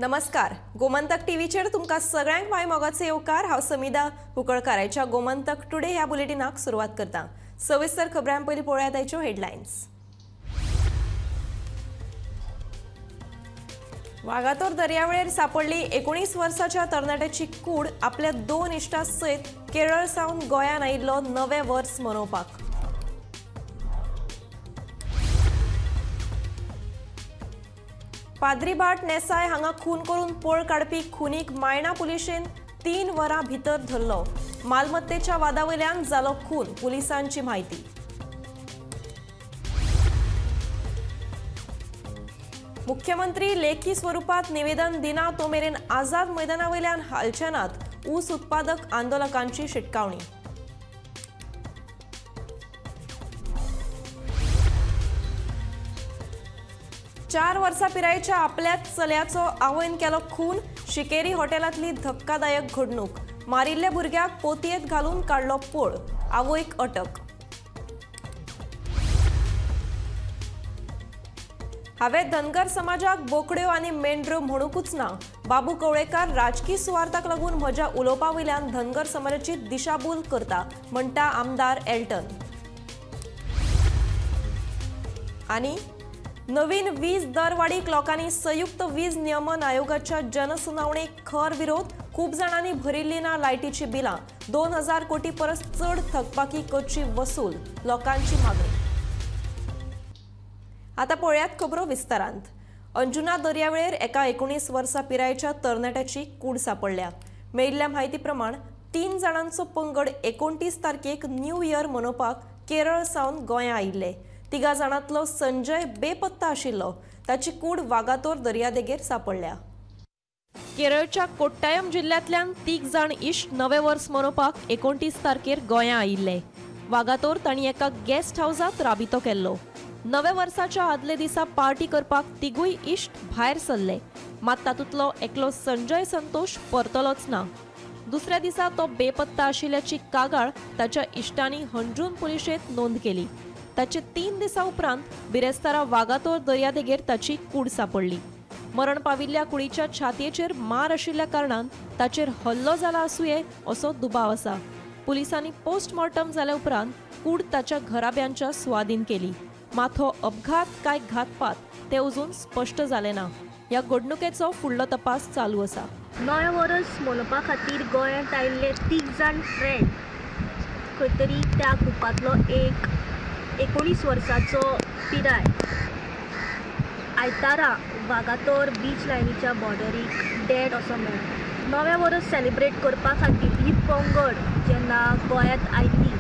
नमस्कार, गोमंतक टीव्हीचेर तुमकां सगळ्यांक माय मोगाचे येवकार। हांव समिदा कुंकळकाराच्या गोमंतक टुडे ह्या बुलेटिनाक सुरवात करता। सविस्तर खबरां पयलीं पळोवया ताच्यो हेडलायन्स। वागातोर दर्यावेळेर सापडली 19 वर्साच्या तरणाट्याची कूड। आपल्या 2 इश्टां सयत केरळ सावन गोंयांत आयिल्लो नवें वर्स मनोवपाक। पाद्रीभाट नेसाय हांगा खून करून पळ काडपी खुनीक मायणा पुलिशेन 3 वरां भितर धरलो। मालमत्तेच्या वादावयल्यान जालो खून, पुलिसांची म्हायती। मुख्यमंत्री लेखी स्वरूपात निवेदन दिना तो मेरेन आझाद मैदानावयल्यान हालचे नात, ऊस उत्पादक आंदोलकांची शिटकावणी। चार वर्सां पिरायेच्या आपल्याच चल्याचो आवयन केलो खून। शिकेरी हॉटेलांतली धक्कादायक घडणूक। मारिल्ल्या भुरग्याक पोतयेंत घालून काडलो पोळ, आवयक अटक। हांवें धनगर समाजाक बोकड्यो आनी मेंढऱ्यो म्हणूंकूच ना। बाबू कवळेकार राजकी सुवार्थाक लागून म्हज्या उलोवपा वयल्यान धनगर समाजाची दिशाभूल करता, म्हणटा आमदार एल्टन। आनी नवीन वीज दरवाडीक लोकांनी संयुक्त वीज नियमन आयोगाच्या जनसुनावणेक खर विरोध। खूब जाणांनी भरिल्ली ना लायटीची बिलां। 2000 कोटी परस चड थकबाकी करची वसूल, लोकांची मागणी। आता पळयात खबरो विस्तारांत। अंजुना दर्यावेळेर एका 19 वर्सां पिरायेच्या तरणाट्याची कूड सापडल्या। मेळिल्ल्या म्हायती प्रमाण 3 जाणांचो पंगड 29 तारखेक न्यू इयर मनोवपाक केरळ सावन गोंया आयिल्ले। 3 जाणांतलो संजय बेपत्ता आशिल्लो। ताची कूड वागातोर दर्यादेगेर सापडल्या। केरळच्या कोट्टायम जिल्ल्यांतल्यान 3 जाण इश्ट नवें वर्स मनोवपाक 29 तारखेर गोंया आयिल्ले। वागातोर तांणी एका गेस्ट हावजांत राबितो केल्लो। नव्या वर्साच्या आदले दिसा पार्टी करपाक 3 इश्ट भायर सरले, मात तातूंतलो एकलो संजय संतोष परतलोच ना। दुसऱ्या दिसा तो बेपत्ता आशिल्ल्याची कागाळ ताच्या इश्टांनी हंजून पुलिशेंत नोंद केली। ताचे 3 दिसां उपरांत बिरेस्तारा वागातोर दर्यादेगेर ताची कूड सापडली। मरण पाविल्ल्या कुडीच्या छातयेचेर मार आशिल्ल्या कारणान ताचेर हल्लो जाला आसुये असो दुबाव आसा। पुलिसांनी पोस्टमॉर्टम जाल्या उपरांत कूड ताच्या घराब्यांच्या सुवादीन केली। मात हो अपघात काय घातपात ते अजून स्पश्ट जालें ना। ह्या घडणुकेचो फुडलो तपास चालू आसा। नवें वर्स मनोवपा खातीर गोंयांत आयिल्ले 3 जाण फ्रेंड खंय तरी त्या ग्रुपांतलो एक 19 वर्साचो पिराय आयतारा वागातोर बीच लायनीच्या बॉर्डरीक डेड असो मेळ्ळो। नवें वर्स सेलिब्रेट करपा खातीर ही पंगड जेन्ना गोंयांत आयली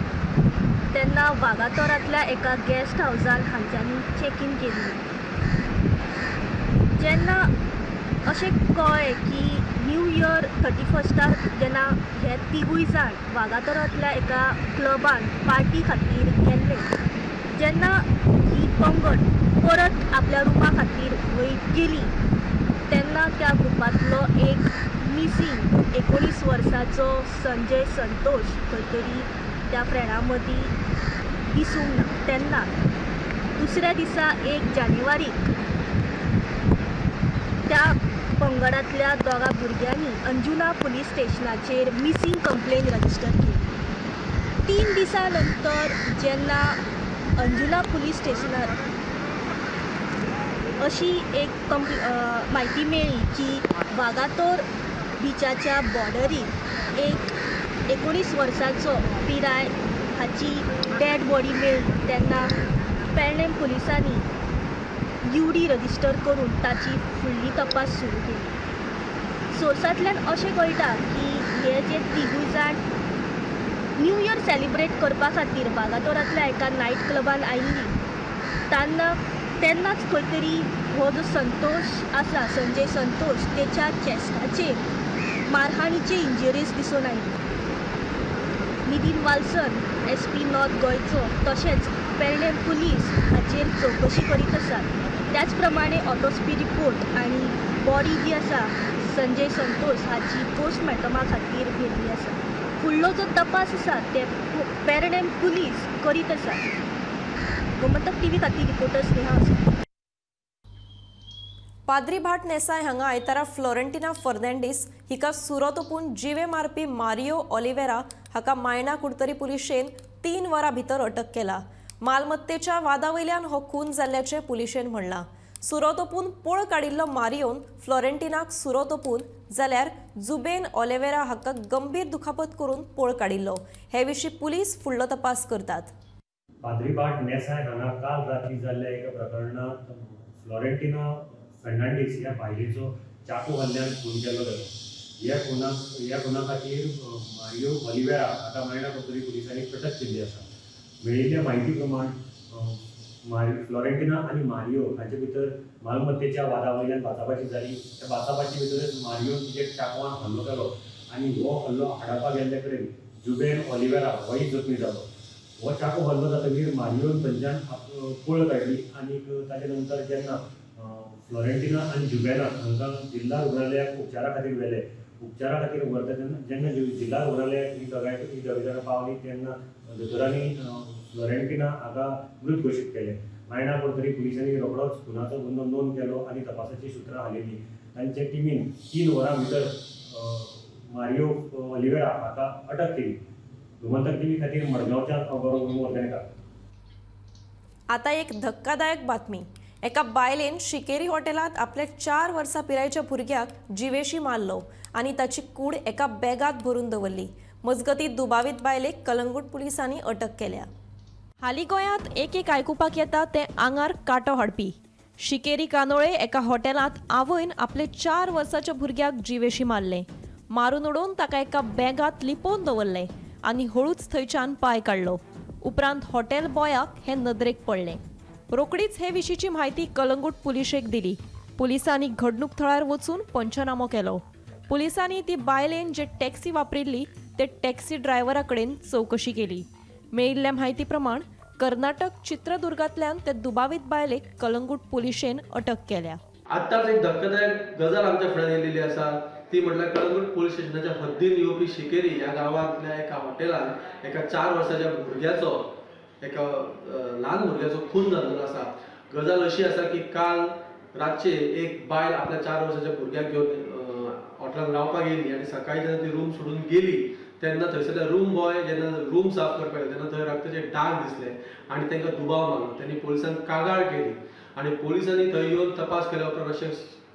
तेन्ना वागातोरांतल्या एका गेस्ट हावजान हांच्यांनी चॅक इन केल्ली। जेन्ना अशें कळ्ळें की न्यू इयर 31 जेन्ना हे 3 जाण वागातोरांतल्या एका क्लबान पार्टी खातीर गेल्ले, जेन्ना ही पंगड परत आपल्या रुमा खातीर वयर गेली तेन्ना त्या ग्रुपांतलो एक मिसींग 19 वर्साचो संजय संतोष खंय तरी त्या फ्रेंडां मदीं दिसूंक ना। तेन्ना दुसऱ्या दिसा 1 जानेवारीक त्या पंगडांतल्या 2 भुरग्यांनी अंजुना पुलीस स्टेशनाचेर मिसींग कंप्लेन रजिस्टर केली। 3 दिसां नंतर जेन्ना अंजुना पुलीस स्टेशनार अशी एक म्हायती मेळ्ळी की वागातोर बिचाच्या बॉर्डरीर एक 19 वर्साचो पिराय हाची डेड बॉडी मेळ्ळी तेन्ना पेडणेम पुलिसांनी UD register करून ताची फुडली तपास सुरू केली। सोर्सांतल्यान अशें कळटा की हे जे 3 जाण न्यू इयर सेलिब्रेट करपा खातीर वागातोरांतल्या एका नायट क्लबान आयिल्ली तान्ना तेन्नाच खंय तरी हो जो संतोष आसा संजय संतोष तेच्या चेस्टाचेर मारहाणीचे इंजरीज दिसून आयली। नितीन वाल्सन SP north गोंयचो तशेंच पेडणेम पुलीस हाचेर चवकशी करीत आसात। त्याच प्रमाणे ऑटोप्सी रिपोर्ट आनी बॉडी जी आसा संजय संतोष हाची पोस्टमॉर्टमा खातीर व्हेल्ली आसा। फुडलो जो तपास आसा ते पेडणेम पुलीस करीत आसात। गोमंतक टीव्ही खातीर रिपोर्टर स्नेहा। पाद्रीभाट नेसाय हांगा आयतारा फ्लोरेंटिना फर्नांडीस हिका सुरो तोपून जिवे मारपी मारियो ऑलिव्हेरा हाका मायणा कुडतरी पुलिशेन 3 वरां भितर अटक केला. मालमत्तेच्या वादा वयल्यान हो खून जाल्ल्याचें पुलिशेन म्हणलां. सुरो तोपून पळ काडिल्लो मारियोन फ्लोरेंटिनाक सुरो तोपून जाल्यार जुबेन ऑलिव्हेरा हाका गंभीर दुखापत करून पळ काडिल्लो. हे विशीं पुलीस फुडलो तपास करतात. पाद्रीभाट नेसाय हांगा काल रात्री जाल्ल्या एका प्रकरणांत फ्लोरेंटिना फर्नांडीस ह्या बायलेचो चाकू हल्ल्यान खून केल्लो गेलो. ह्या खुना खातीर मारियो ऑलिव्हेरा हाका मायणा कुडतरी पुलिसांनी अटक केल्ली आसा. मेळिल्ल्या म्हायती प्रमाण फ्लोरेंटिना आनी मारियो हांचे भितर मालमत्तेच्या वादा वयल्यान बाचाबाची जाली. त्या बाचाबाची भितरच मारियोन तिचेर चाकवान हल्लो केलो आनी हो हल्लो आडावपाक गेल्ले कडेन जुबेन ऑलिव्हेरा होय जखमी जालो. हो चाकू हल्लो जातकीर मारियोन थंयच्यान पळ काडली आनी ताजे नंतर जेन्ना फ्लोरेंटिना आनी जुबेना हांकां जिल्हा रुग्णालयाक उपचारा खातीर व्हेले. उपचारा खातीर व्हरता तेन्ना जेन्ना जिल्हा रुग्णालयाक ही दोगांय जाणां पावली तेन्ना दोतोरांनी फ्लोरेंटिना हाका मृत घोशीत केलें. मायणा कुडतरी पुलिसांनी रोखडोच खुनाचो गुन्यांव नोंद केलो आनी तपासाची सुत्रां हालयलीं. तांचे टिमीन 3 वरां भितर मारियो ऑलिव्हेरा हाका अटक केली. गोमंतक टीव्ही खातीर मडगांवच्या गौरव वर्गणेकार. आता एक धक्कादायक बातमी. एका बायलेन शिकेरी हॉटेलांत आपल्या 4 वर्सां पिरायेच्या भुरग्याक जिवेशी मारलो आनी ताची कूड एका बॅगांत भरून दवरली. मजगतीं दुबावीत बायलेक कलंगूट पुलिसांनी अटक केल्या. हालीं गोंयांत एक एक आयकुपाक येता तें आंगार कांटो हाडपी. शिकेरी कांदोळे एका हॉटेलांत आवयन आपले 4 वर्सांच्या भुरग्याक जिवेशी मारलें. मारून उडोवन ताका एका बॅगांत लिपोवन दवरलें आनी हळूच थंयच्यान पांय काडलो. उपरांत हॉटेल बॉयाक हें नदरेक पडलें. रोकडीच हे विशींची म्हायती कलंगूट पुलिशेक दिली. पुलिसांनी घडणूक थळार वचून पंचनामो केलो. पुलिसांनी ती बायलेन जे टॅक्सी वापरिल्ली ते टॅक्सी ड्रायव्हरा कडेन चवकशी केली. मेळिल्ल्या म्हायती प्रमाण कर्नाटक चित्रदुर्गांतल्यान ते दुबावीत बायलेक कलंगूट पुलिशेन अटक केल्या. आतांच एक धक्कादायक गजाल आमच्या फुड्यान येयलेली आसा ती म्हटल्यार कलंगूट पुलीस स्टेशनाच्या हद्दीन येवपी शिकेरी ह्या गांवांतल्या एका हॉटेलान एका 4 वर्साच्या भुरग्याचो, एका ल्हान भुरग्याचो खून जाल्लो आसा. गजाल अशी आसा की काल रातचे एक बायल आपल्या 4 वर्साच्या भुरग्याक घेवन हॉटेलान रावपाक येयली आनी सकाळी जेन्ना ती रूम सोडून गेली तेन्ना थंयसरले रूम बॉय जेन्ना रूम साफ करपाक गेले तेन्ना थंय रक्ताचे डाग दिसले आनी तांकां दुबाव मारलो. त्यांनी पोलिसांक कागाळ केली आनी पोलिसांनी थंय येवन तपास केल्या उपरांत अशें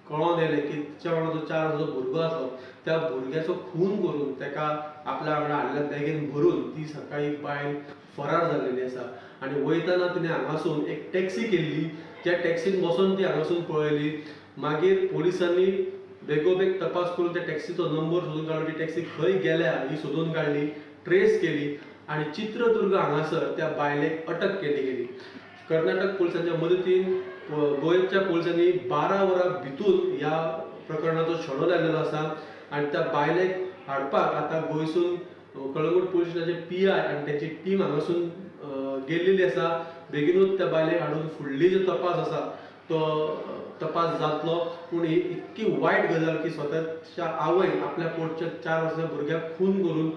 कळोन येयलें की तिच्या वांगडा जो 4 वर्साचो भुरगो आसलो त्या भुरग्याचो खून करून ताका आपल्या वांगडा हाडलेल्या बॅगेन भरून ती सकाळी बायल फरार जाल्लेली आसा. आनी वयतना तिणें हांगासून एक टॅक्सी केल्ली, ज्या टॅक्सीन बसून ती हांगासून पळयली. मागीर पोलिसांनी बेगोबेग तपास करून त्या टॅक्सीचो नंबर सोदून काडलो, ती टॅक्सी खंय गेल्या ही सोदून काडली, ट्रेस केली आनी चित्रदुर्ग हांगासर त्या बायलेक अटक केली गेली. कर्नाटक पोलिसांच्या मदतीन गोंयच्या पोलिसांनी 12 वरां भितून ह्या प्रकरणाचो छडो लायलेलो आसा आनी त्या बायलेक हाडपाक आतां गोंयसून कळंगूट पुलीस स्टेशनाचे PI आनी तांची टीम हांगासून गेल्लेली आसा. बेगीनूच त्या बायलेक हाडून फुडली जो तपास आसा तो तपास जातलो. पूण ही इतकी वायट गजाल की स्वताच्या आवयन आपल्या पोटच्या 4 वर्साच्या भुरग्याक खून करून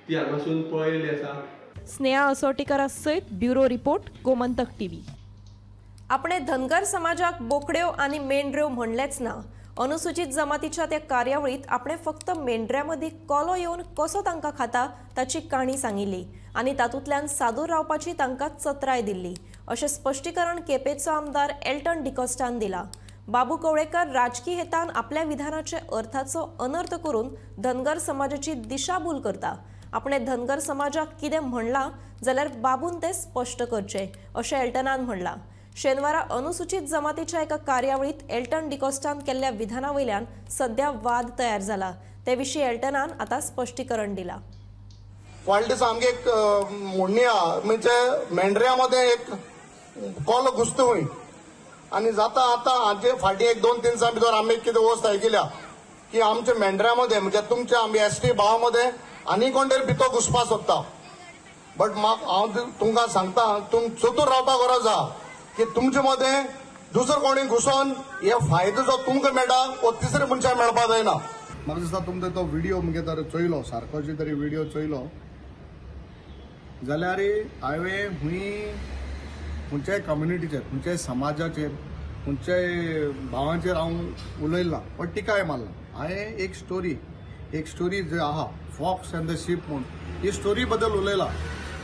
ती हांगासून पळयल्ली आसा. स्नेहा असोटीकरा सयत ब्युरो रिपोर्ट, गोमंतक टीव्ही. आपणे धनगर समाजाक बोकड्यो आनी मेंढऱ्यो म्हणलेच ना. अनुसूचित जमातीच्या त्या कार्यावळीत आपणे फक्त मेंढऱ्या मदीं कोलो येवन कसो तांकां खाता ताची काणी सांगिल्ली आनी तातूंतल्यान सादूर रावपाची तांकां चत्राय दिल्ली अशें स्पश्टीकरण केपेंचो आमदार एल्टन डिकॉस्टान दिला. बाबू कवळेकर राजकी हेतान आपल्या विधानाचे अर्थाचो अनर्थ करून धनगर समाजाची दिशाभूल करता. आपणे धनगर समाजाक कितें म्हणलां जाल्यार बाबून तें स्पश्ट करचें अशें एल्टनान म्हणलां. शेनवारा अनुसूचित जमातीच्या एका कार्यावळीत एल्टन डिकॉस्टान केल्ल्या विधाना वयल्यान सध्या वाद तयार जाला. ते विशीं एल्टनान आतां स्पश्टीकरण दिलां. फाटल्या दिसा आमगे एक म्हणणी आहा, म्हणजे मेंढऱ्या मदें एक कोलो घुसता खंय आनी जाता आतां हाजे फाटीं 1-2-3 दिसां भितर आमी कितें वस्त आयकिल्या की आमच्या मेंढऱ्या मदें म्हणजे तुमच्या आमी एसटी भावा मदें आनी कोण तरी भितर घुसपाक सोदता. बट म्हाका हांव तुमकां सांगता, तुम चतूर रावपाक गरज आहा की तुमचे मदें दुसरो कोणी घुसोन हे फायदो जो तुमकां मेळटा हो तिसरे मनशाक मेळपाक जायना. म्हाका दिसता तुमकां तो व्हिडियो मुगे तर चोयलो, सारको जे तरी व्हिडियो चोयलो जाल्यार हांवें हुंय खंयच्याय कम्युनिटीचेर, खंयच्याय समाजाचेर खंयच्याय भावांचेर हांव उलयलां ना वा टिकाय मारला. हांवें एक स्टोरी जी आहा फॉक्स अँड the ship म्हूण, ही स्टोरी बद्दल उलयला.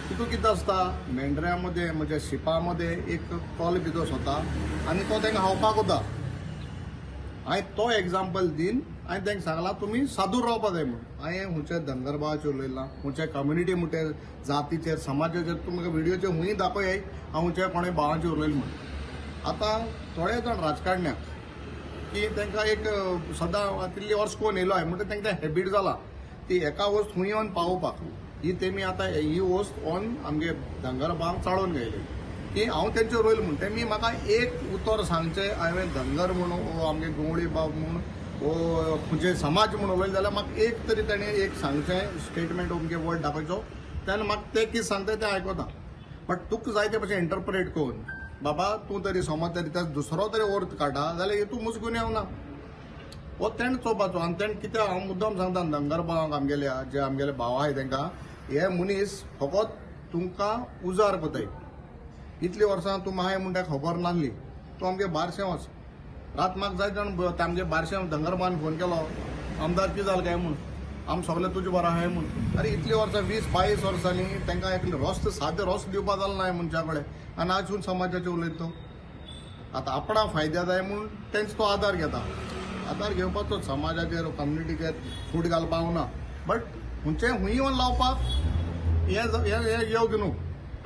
तितून कितें आसता, मेंढऱ्या मदें म्हणजे शिपा मदें एक कोलो भितर सोता आनी तो तांकां खावपाक वता. हांवें तो एग्जाम्पल दीन हांवें तांकां सांगलां तुमी सादूर रावपा जाय म्हूण. हांवें खंयच्या धनगर भावाचेर उलयलां, खंयच्या कम्युनिटी म्हणटे जातीचेर समाजाचेर तुमकां व्हिडियोचेर खूंय दाखय हांव खंयच्या कोणें भावाचेर उलयलें म्हूण. आतां थोडे जाण राजकारण्याक की तांकां एक सदां तितली वर्स कोण येयलो आहे म्हणटा तांकां हॅबीट जाला ती एका वस्त खूंय येवन पावोवपाक. ही तेमी आतां ही वस्त ऑन आमगे धनगर भावांक चाळोवन घेयली की हांव तेंचेर रोयल म्हूण. तेमी म्हाका एक उतर सांगचें हांवें धनगर म्हूण वो आमगे गवळी बाब म्हूण वो खंयचे समाज म्हूण उलयलें जाल्यार म्हाका एक तरी तेणें एक सांगचें स्टेटमेंट अमके वर्ड दाखयचो, तेन्ना म्हाका तें कितें सांगता तें आयकता. बट तुका जाय ते भशेन इंटरप्रेट करून बाबा तूं तरी समज तरी त्या दुसरो तरी अर्थ काडटा जाल्यार हितून मुजगून येवना. हो तेणें चोवपाचो. आनी तेणें कितें हांव मुद्दम सांगता धनगर भावांक आमगेल्या जे आमगेले भाव आहाय तांकां, हे मनीस फकत तुमकां उजार कोताय. इतली वर्सां तूं माय म्हूण ताका खबर नासली, तूं आमगे बारशें वच रात म्हाका जाय जाण आमगे बारशें धनगर भावान फोन केलो आमदार कितें जालें काय म्हूण, आम सगळें तुजें बरें आहाय म्हूण. आरे इतली वर्सां 20-22 वर्सांनी तांकां एक रस्तो सादें रस्तो दिवपा जालो ना मनशा कडेन आनी आजून समाजाचेर उलयता तो. आतां आपणा फायद्या जाय म्हूण तेंचो तो आदार घेता. आदार घेवपाचो समाजाचेर कम्युनिटीचेर फूट घालपाक ना, बट खंयचें हुंय येवन लावपाक हें योग्य न्हू.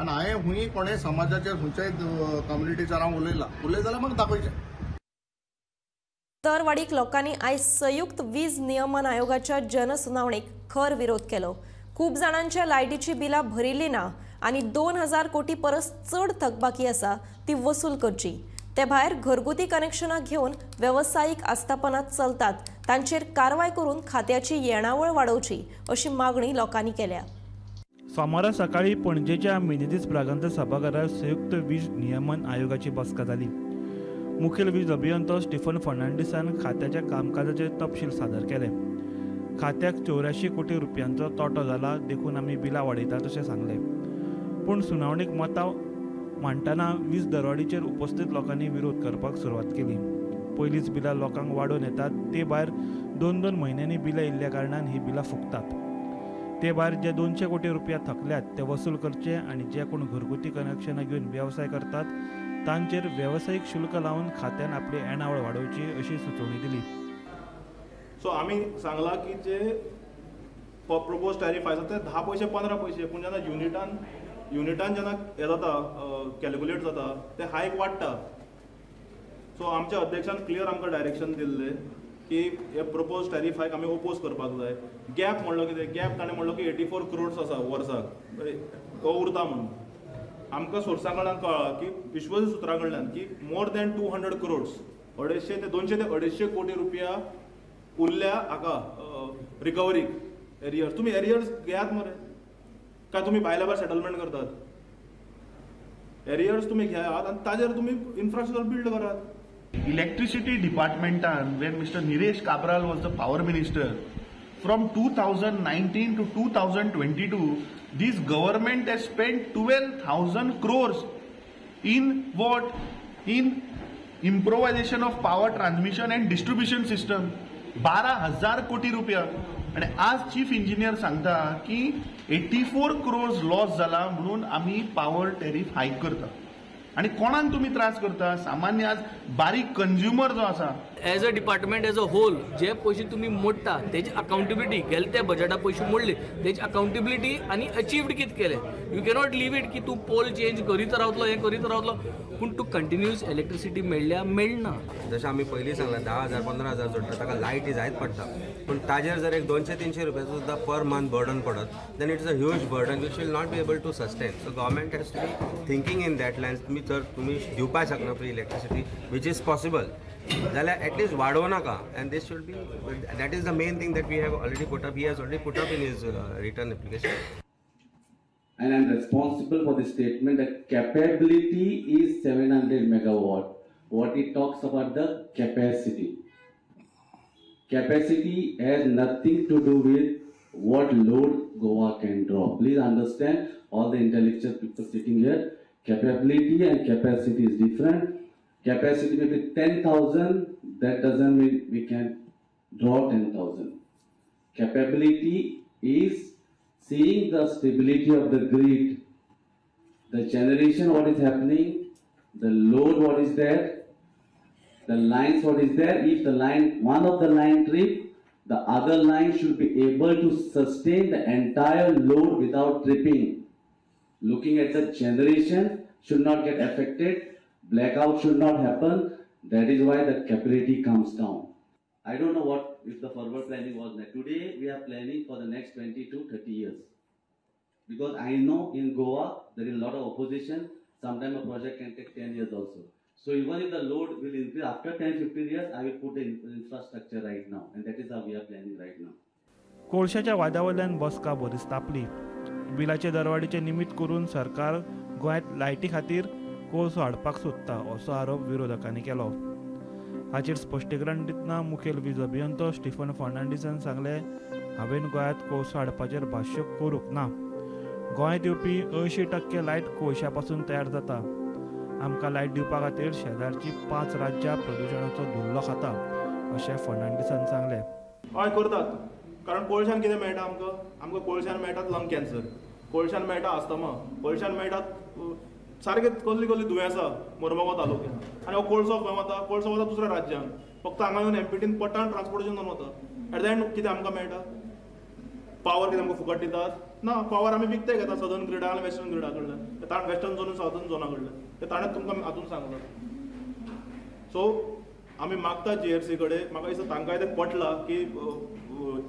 आनी हांवें हुंय कोणें समाजाचेर खंयच्याय कम्युनिटीचेर हांव उलयलां, उलयत जाल्यार म्हाका दाखयचें. दरवाडीक लोकांनी आयज संयुक्त वीज नियमन आयोगाच्या जनसुनावणेक खर विरोध केलो. खूब जाणांच्या लायटीची बिलां भरिल्ली ना आनी 2000 कोटी परस चड थकबाकी आसा ती वसूल करची. ते भायर घरगुती कनेक्शनां घेवन वेवसायीक आस्थापनां चलतात तांचेर कारवाय करून खात्याची येणावळ वाडोवची अशी मागणी लोकांनी केल्या. सोमारा सकाळी पणजेच्या मिनेझीस ब्रागांझा सभाघरात संयुक्त वीज नियमन आयोगाची बसका जाली. मुखेल वीज अभियंतो स्टीफन फर्नांडीसान खात्याच्या कामकाजाचे तपशील सादर केले. खात्याक 84 कोटी रुपयांचो तोटो जाला देखून आमी बिलां वाडयतात अशें सांगलें. पूण सुनावणीक मतां मांडटना वीज दरवाडीचेर उपस्थित लोकांनी विरोध करपाक सुरवात केली. पयलींच बिलां लोकांक वाडोवन येतात, ते भायर 2-2 म्हयन्यांनी बिलां येयल्ल्या कारणान ही बिलां फुकतात. ते भायर जे 200 कोटी रुपया थकल्यात ते वसूल करचे आनी जे कोण घरगुती कनेक्शनां घेवन वेवसाय करतात तांचेर वेवसायीक शुल्क लावन खात्यान आपली येणावळ वाडोवची अशी सुचोवणी दिली. सो आमी सांगला की जे प्रपोज टॅरिफ आसा ते 10 पयशे 15 पयशे, पूण जेन्ना युनिटान जेन्ना हें जाता कॅल्क्युलेट जाता ते हायक वाडटा. सो आमच्या अध्यक्षान क्लियर आमकां डायरेक्शन दिल्लें की हे प्रपोज टॅरिफ हायक आमी ओपोज करपाक जाय. गॅप म्हणलो कितें, गॅप ताणें म्हणलो की 84 क्रोड्स आसा वर्साक तो उरता म्हणून. आमकां सोर्सा कडल्यान कळ्ळां की विश्वसनीय सुत्रां कडल्यान की मोर दॅन 200 क्रोड्स, 250 ते 250 कोटी रुपया उरल्या हाका रिकवरीक एरियर्स. तुमी एरियर्स घेयात मरे, काय तुमी भायल्या भायर सेटलमेंट करतात? एरियर्स तुमी घेयात आनी ताजेर तुमी इन्फ्रास्ट्रक्चर बिल्ड करात. इलेक्ट्रिसिटी डिपार्टमेंटान when Mister Nilesh Cabral was the power minister from 2019 to 2022 this government has spent 12,000 crores in what? In improvisation of power transmission and distribution system. 12,000 कोटी रुपया. आनी आज चीफ इंजिनियर सांगता की 84 क्रोर्स लॉस जाला म्हणून आमी पावर टॅरिफ हायक करता. आनी कोणाक तुमी त्रास करता? सामान्य आज बारीक कंज्युमर जो आसा. As a department as a whole जे पयशे तुमी मोडटा तेजी अकाउंटेबिलिटी, गेले त्या बजेटा पयशे मोडले तेजी अकाउंटेबिलिटी आनी अचिव्ड कितें केलें. You cannot leave it की तूं पोल चेंज करीत रावतलो, हें करीत रावतलो, पूण तूं कंटिन्युअस इलेक्ट्रिसिटी मेळ्ळ्या मेळना. जशें आमी पयलीं सांगलां 10,000 15,000 जोडटा ताका लायटी जायत पडटा, पूण ताजेर जर एक 200-300 रुपयाचो सुद्दां पर मंथ बर्डन पडत then it's a huge burden which will not be able to sustain. So government has to be thinking in that lines. तुमी जर तुमी दिवपाक शकना free electricity which is possible जाल्यार एटलिस्ट वाडोवं नाका. And this should be, that is the main thing that we have already put up, he has already put up in his written application. And I am responsible for the statement that capability is 700 megawatt. What it talks about the capacity. Capacity has nothing to do with what load Goa can draw. Please understand, all the intellectual people sitting here, capability and capacity is different. Capacity may be 10,000, that doesn't mean we can draw 10,000. Capability is seeing the stability of the grid, the generation what is happening, the load what is there, the lines what is there. If the line, one of the line trip, the other line should be able to sustain the entire load without tripping. Looking at the generation should not get affected, blackout should not happen. That is why the capability comes down. I don't know what if the forward planning was. Today we are planning for the next 20 to 30 years. Because I know in Goa there is a lot of opposition. Sometimes a project can take 10 years also. So even if the load will increase after 10-15 years, I will put the infrastructure right now, and that is how we are planning right now. कोळशाच्या वादावयल्यान बसका बरीच तापली. बिलाचे दरवाडीचे निमित्त करून सरकार गोंयांत लायटी खातीर कोळसो हाडपाक सोदता असो आरोप विरोधकांनी केलो. हाचेर स्पश्टीकरण दितना मुखेल वीज अभियंतो स्टीफन फर्नांडीसान सांगलें, हांवें गोंयांत कोळसो हाडपाचेर भाश्य करूंक ना. गोंयांत येवपी 80% लायट कोळशा पासून तयार जाता. आमकां लायट दिवपा खातीर शेजारची 5 राज्यां प्रदुशणाचो धुल्लो खाता अशें फर्नांडीसान सांगलें. हय करतात, कारण कोळशान कितें मेळटा आमकां? आमकां कोळशान मेळटात लंग कॅन्सर, कोळशान मेळटा आस्थमा, कोळशान मेळटात सारके कसली कसली दुयेंसां मरमगांव तालुक्यांत. आनी हो कोळसो खंय वता? कोळसो वता दुसऱ्या राज्यांत. फक्त हांगा येवन एमपीटीन पटान ट्रान्सपोर्टेशन जावन वता. एट the and कितें आमकां मेळटा? पावर कितें आमकां फुकट दितात? ना, पावर आमी विकते घेता सदर्न ग्रिडा आनी वेस्टर्न ग्रिडा कडल्यान, वेस्टर्न झोन आनी सावथर्न झोना कडल्यान. ते ताणें तुमकां हातून सांगलां. सो आमी मागता जीएफसी कडेन, म्हाका दिसता तांकांय तें पटलां की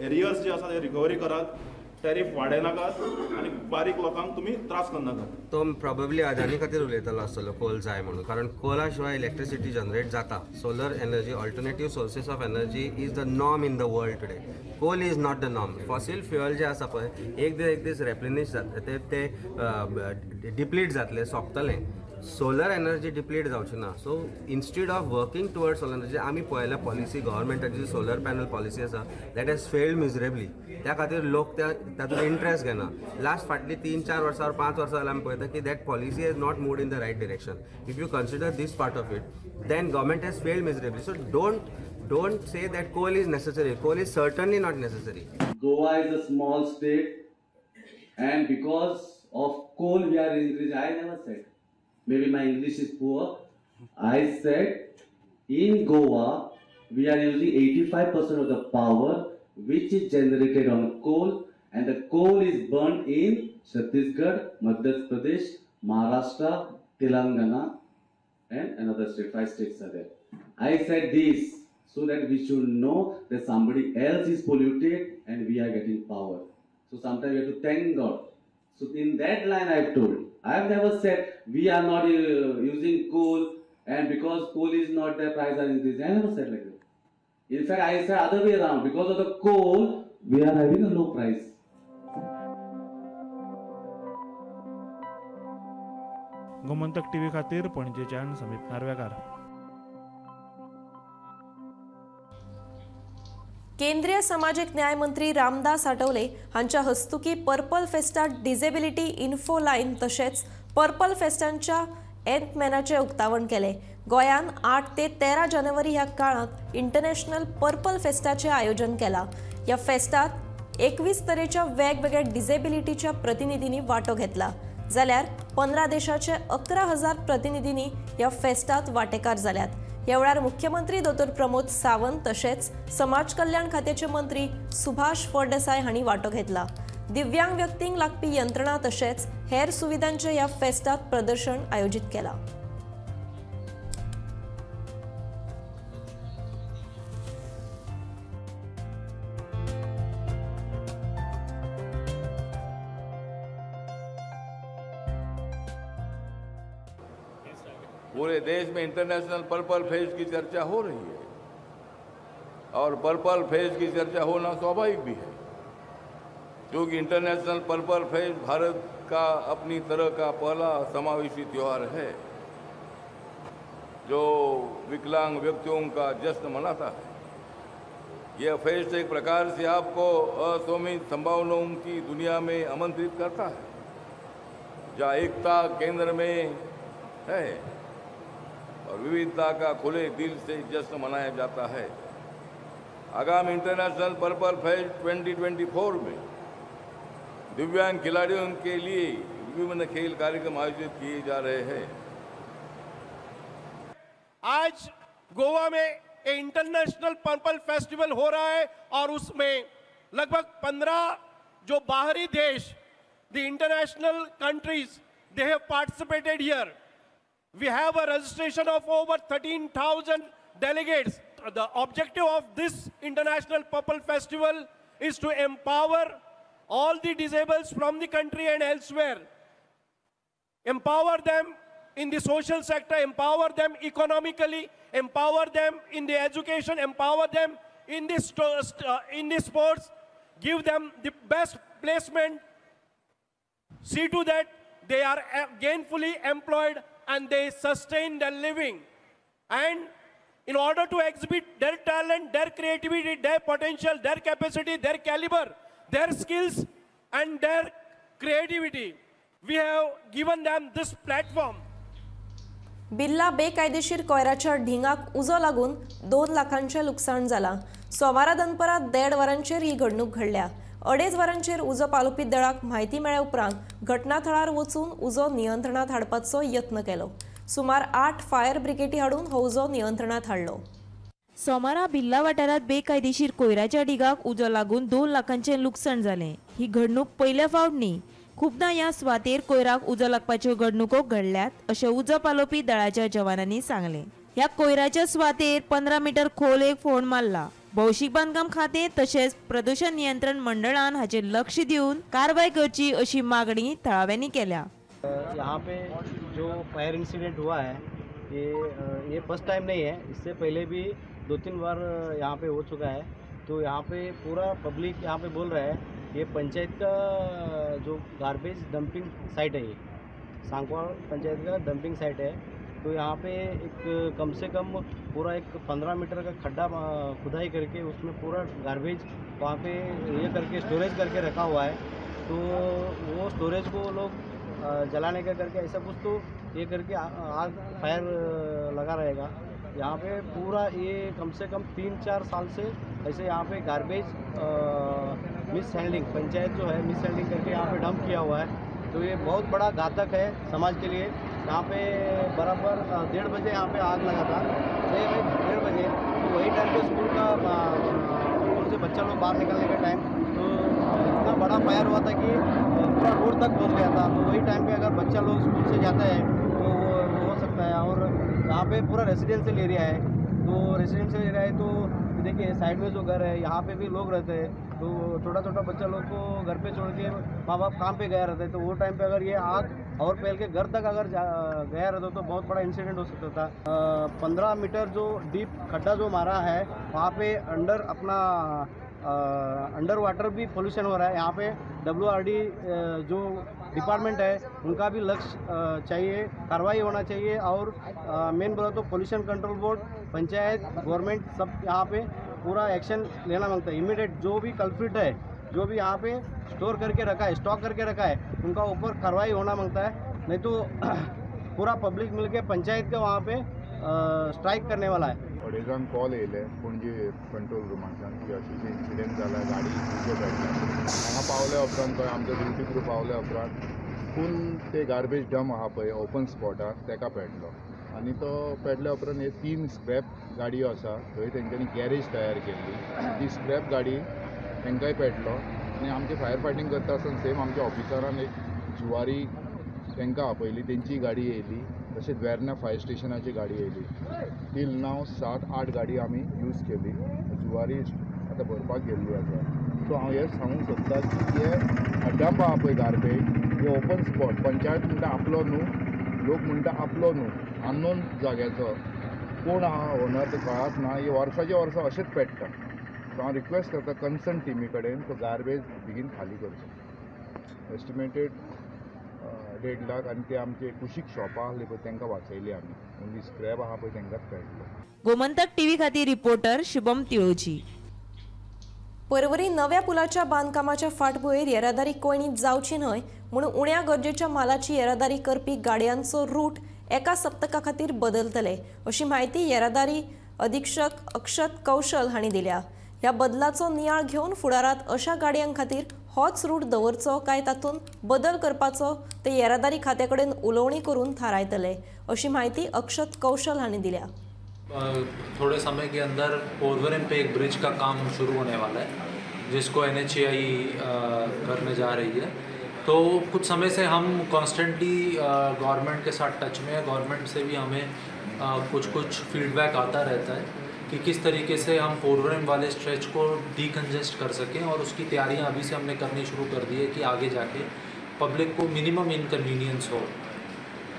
एरियर्स जे आसा ते रिकवरी करात, टॅरीफ वाडयनाकात आनी बारीक लोकांक तुमी त्रास करनाकात. तो प्रॉबेबली अदानी खातीर उलयतलो आसतलो कोल जाय म्हणून, कारण कोला शिवाय इलेक्ट्रिसिटी जनरेट जाता. Solar energy, alternative sources of energy is the norm in the world today. Coal is not the norm. Fossil fuel जे आसा पळय एक दीस एक दीस रेप्लिनिश जातले, ते डिप्लीट जातले, सोंपतले. सोलर एनर्जी डिप्लीट जावची ना. So instead of working towards solar energy, आमी पळयल्या पॉलिसी गव्हर्मेंटाची सोलर पॅनल पॉलिसी आसा that has failed मिजरेबली. त्या खातीर लोक त्या तातूंत इंट्रस्ट घेना. लास्ट फाटली 3-4 वर्सां 5 वर्सां जाल्यार आमी पळयता की that policy has not moved in the right direction. If you consider this part of it, then government has failed miserably. So don't say that coal is necessary. Coal is certainly not necessary. Goa is a small state and because of coal we are increasing. I never said. Maybe my English is poor. I said in Goa we are using 85% of the power which is generated on coal, and the coal is burned in Chhattisgarh, Madhya Pradesh, Maharashtra, Telangana and another state. 5 states are there. I said this so that we should know that somebody else is polluted and we are getting power. So sometimes we have to thank God. So in that line I have told. I have never said we are not using coal and because coal is not there, price are increasing. I never said like that. In fact, I said other way around. Because of the coal, we are having a low price. Gomantak TV खातीर पणजेच्यान समीप नार्वेकार. केंद्रीय सामाजिक न्याय मंत्री रामदास आठवले हांच्या हस्तुकी purple फेस्टात disability info line तशेंच purple फेस्टांच्या एंतमॅनाचें उक्तावण केलें. गोंयांत 8 ते 13 जानेवारी ह्या काळांत इंटरनॅशनल पर्पल फेस्टाचें आयोजन केलां. ह्या फेस्टात 21 तरेच्या वेगवेगळ्या डिसेबिलिटीच्या प्रतिनिधींनी वांटो घेतला, जाल्यार 15 देशाचे 11,000 प्रतिनिधींनी ह्या फेस्टात वांटेकार जाल्यात. ह्या वेळार मुख्यमंत्री दोतोर प्रमोद सावंत तशेंच समाज कल्याण खात्याचे मंत्री सुभाष फळदेसाय हांणी वांटो घेतला. दिव्यांग व्यक्तींक लागपी यंत्रणा तशेंच हेर सुविधांचें ह्या फेस्टात प्रदर्शन आयोजीत केलां. पूरे देश में इंटरनेशनल पर्पल फेज की चर्चा हो रही है और पर्पल फेज की चर्चा होना स्वाभाविक भी है, क्योंकि इंटरनेशनल पर्पल फेज भारत का अपनी तरह का पहला समावेशी त्यौहार है जो विकलांग व्यक्तियों का जश्न मनाता है। यह फेस्ट एक प्रकार से आपको असोमित संभावनाओं की दुनिया में आमंत्रित करता है, जहाँ एकता केंद्र में है और विविधता का खुले दिल से जश्न मनाया जाता है। आगामी इंटरनेशनल पर्पल फेस्ट 2024 में दिव्यांग खिलाड़ियों के लिए विभिन्न खेल कार्यक्रम आयोजित किए जा रहे हैं। आज गोवा में इंटरनेशनल पर्पल फेस्टिवल हो रहा है और उसमें लगभग 15 जो बाहरी देश, the international countries, they have participated here. We have a registration of over 13,000 delegates. The objective of this International Purple Festival is to empower all the disabled from the country and elsewhere. Empower them in the social sector, empower them economically, empower them in the education, empower them in the sports, give them the best placement, see to that they are gainfully employed and they sustain their living. And in order to exhibit their talent, their creativity, their potential, their capacity, their caliber, their skills and their creativity, we have given them this platform. Birla बेकायदेशीर कोयराच्या ढिंगाक उजो लागून 2 लाखांचें लुकसाण जालां. सोमारा दनपरां 1:30 वरांचेर ही घडणूक घडल्या. 2.5 वरांचेर उजो पालोवपी दळाक म्हायती मेळ्ळ्या उपरांत घटनाथळार वचून उजो नियंत्रणांत हाडपाचो यत्न केलो. सुमार 8 फायर ब्रिगेडी हाडून हो उजो नियंत्रणांत हाडलो. सोमारा बिर्ला वाठारांत बेकायदेशीर कोयराच्या ढिगाक उजो लागून 2 लाखांचें लुकसाण जालें. ही घडणूक पयल्या फावट न्ही, खूबदां ह्या सुवातेर कोयराक उजो लागपाच्यो घडणुको घडल्यात अशें उजो पालोवपी दळाच्या जवानांनी सांगलें. ह्या कोयराच्या सुवातेर 15 मिटर खोल एक फोंड मारला. भौशीक बांदकाम खातें तशेंच प्रदूषण नियंत्रण मंडळान हाचेर लक्ष दिवन कारवाय करची अशी मागणी थळाव्यांनी केल्या. यहाँ पे जो फायर इंसिडेंट हुआ है ये फर्स्ट टाइम नहीं है, इससे पहले भी 2-3 बार यहाँ पे हो चुका है. तो यहाँ पे पूरा पब्लिक यहाँ पे बोल रहा है ये पंचायत का जो गार्बेज डंपिंग साइट है, ये सांकवाड़ पंचायत का डंपिंग साइट है. तो यहाँ पे एक कम से कम पूरा एक 15 मीटर का खड्डा खुदाई करके उसमें पूरा गार्बेज वहाँ पे ये करके स्टोरेज करके रखा हुआ है. तो वो स्टोरेज को लोग जलाने का करके ऐसा कुछ तो ये करके आग फायर लगा रहेगा. यहाँ पे पूरा ये कम से कम 3-4 साल से ऐसे यहाँ pay garbage miss handling, panchayat जो है मिस हैंडलिंग करके यहाँ पे डंप किया हुआ है. तो ये बहुत बड़ा घातक है समाज के लिए. यहाँ पे बराबर 1:30 बजे यहाँ पे आग लगा था, 1:30 बजे. तो वही टाइम पे स्कूल का स्कूल से बच्चा लोग बाहर निकलने का टाइम, तो इतना बड़ा फायर हुआ था कि पूरा रोड तक पहुँच गया था. तो वही टाइम पे अगर बच्चा लोग स्कूल से जाता है तो वो हो सकता है. और यहाँ पे पूरा रेसिडेंशियल एरिया है, तो रेसिडेंशियल एरिया है तो देखिए साइड में जो घर है यहाँ पे भी लोग रहते हैं. तो छोटा छोटा बच्चा लोग को घर पे छोड़ के माँ बाप काम पे गया रहते हैं. तो वो टाइम पे अगर ये आग और फैल के घर तक अगर गया रहता तो बहुत बड़ा इंसिडेंट हो सकता था. 15 मीटर जो डीप खड्डा जो मारा है वहाँ पे अंडर अपना अंडर वाटर भी पोल्यूशन हो रहा है. यहाँ पे WRD जो डिपार्टमेंट है उनका भी लक्ष्य चाहिए, कार्रवाई होना चाहिए. और मेन बोला तो pollution control board, panchayat, government सब यहाँ पे पूरा एक्शन लेना मांगता है. इमीडिएट जो भी कल्प्रिट है, जो भी यहाँ पे स्टोर करके रखा है, स्टॉक करके रखा है, उनका ऊपर कार्रवाई होना मांगता है. नहीं तो पूरा पब्लिक मिलके पंचायत के वहाँ पे स्ट्राइक करने वाला है. अडेजांक कॉल येयले पणजे कंट्रोल रुमांतल्यान की अशें अशें इन्सिडंट जाला, गाडी उजो पेटला. हांगा पावल्या उपरांत थंय आमचो ड्युटी क्रू पावल्या उपरांत फूल ते गार्बेज डंप आहा पळय ओपन स्पॉटार तेका पेटलो. आनी तो पेटल्या उपरांत हे 3 स्क्रॅप गाडयो आसा थंय तेंच्यांनी गॅरेज तयार केल्ली, ती स्क्रॅप गाडी तेंकांय पेटलो. आनी आमचे फायर फायटींग करता आसतना सेम आमच्या ऑफिसरान एक जुवारी तांकां आपयली, तेंची गाडी येयली, तशेंच वेर्ना फायर स्टेशनाची गाडी येयली. टील नाव 7-8 गाडी आमी यूज केली. जुवारी आतां भरपाक गेल्ली आसा. सो हांव हें सांगूंक सोदता की हे डंप आहा पळय गार्बेज, हे ओपन स्पॉट, पंचायत म्हणटा आपलो न्हू, लोक म्हणटा आपलो न्हू, अननोन जाग्याचो कोण आहा ओनर ते कळच ना. हे वर्साच्या वर्सां अशेंच पेट्टा. सो हांव रिक्वेस्ट करता कन्सर्न टिमी कडेन तो गार्बेज बेगीन खाली करचो. एस्टिमेटेड 1.5 लाख. आनी ते आमचे कुशीक शॉपां आहली पळय तांकां वाचयली आमी, ओन्ली स्क्रॅप आहा पळय तांकांच पेटलो. गोमंतक टीव्ही खातीर रिपोर्टर शुभम तिळोजी. पर्वरी नव्या पुलाच्या बांदकामाच्या फाटभुंयेर येरादारी कोयणीत जावची न्हय म्हूण उण्या गरजेच्या मालाची येरादारी करपी गाडयांचो रूट एका सप्तका खातीर बदलतले अशी म्हायती येरादारी अधीक्षक अक्षत कौशल हांणी दिल्या. ह्या बदलाचो नियाळ घेवन फुडारांत अशा गाडयां खातीर होच रूट दवरचो काय तातूंत बदल करपाचो ते येरादारी खात्या कडेन उलोवणी करून थारायतले अशी म्हायती अक्षत कौशल हांणी दिल्या. थोड़े समय के अंदर पोरवरेम पे एक ब्रिज का काम शुरू होने वाला है जिसको NHAI करने जा रही है. तो कुछ समय से हम कॉन्स्टेंटली गवर्नमेंट के साथ टच में है. गवर्नमेंट से भी हमें कुछ कुछ फीडबैक आता रहता है कि किस तरीके से हम पोरवरेम वाले स्ट्रेच को डीकंजेस्ट कर सकें और उसकी तैयारियां अभी से हमने करनी शुरू कर दी है कि आगे जाके पब्लिक को मिनिमम इनकन्वीनियंस हो.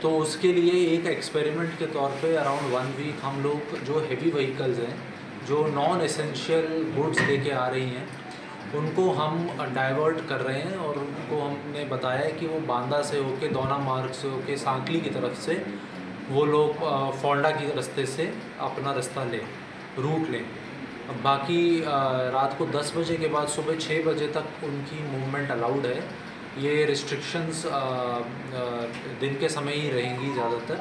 तो उसके लिए एक एक्सपेरिमेंट के तौर पे अराउंड 1 वीक हम लोग जो हैवी व्हीकल्स हैं, जो नॉन एसेंशियल गुड्स लेके आ रही हैं, उनको हम डाइवर्ट कर रहे हैं और उनको हमने बताया है कि वो बांदा से होके, दौना मार्ग से होके, सांकली की तरफ से वो लोग फोंडा के रास्ते से अपना रास्ता लें, रूट लें. बाकी रात को 10 बजे के बाद सुबह 6 बजे तक उनकी मूवमेंट अलाउड है. ये रिस्ट्रिक्शंस दिन के समय ही रहेंगी ज़्यादातर.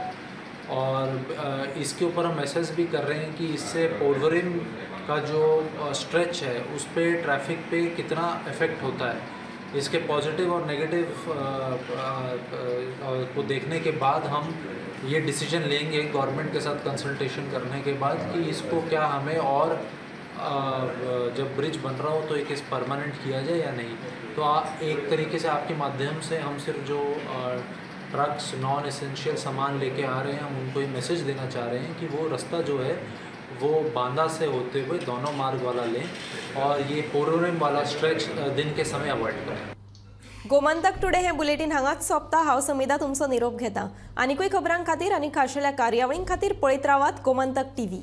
और इसके ऊपर हम मैसेज भी कर रहे हैं कि इससे पोरवरेम का जो स्ट्रेच है उस पर ट्रैफिक पे कितना इफ़ेक्ट होता है, इसके पॉजिटिव और नेगेटिव को देखने के बाद हम ये डिसीजन लेंगे गवर्नमेंट के साथ कंसल्टेशन करने के बाद कि इसको क्या हमें और जब ब्रिज बन रहा हो तो एक इस परमानेंट किया जाए या नहीं. तो एक तरीके से आपके माध्यम से हम सिर्फ जो ट्रक्स नॉन एसेंशियल सामान लेके आ रहे हैं, हम उनको ये मैसेज देना चाह रहे हैं कि वो रास्ता जो है वो बांदा से होते हुए दोनों मार्ग वाला लें और ये पोरवरेम वाला स्ट्रेच दिन के समय अवॉइड करें. गोमंतक टुडे हे बुलेटीन हांगाच सोंपता. हांव समिता तुमचो निरोप घेता. आनीकूय खबरां खातीर आनी खाशेल्या कार्यावळीं खातीर पळयत रावात गोमंतक टीव्ही.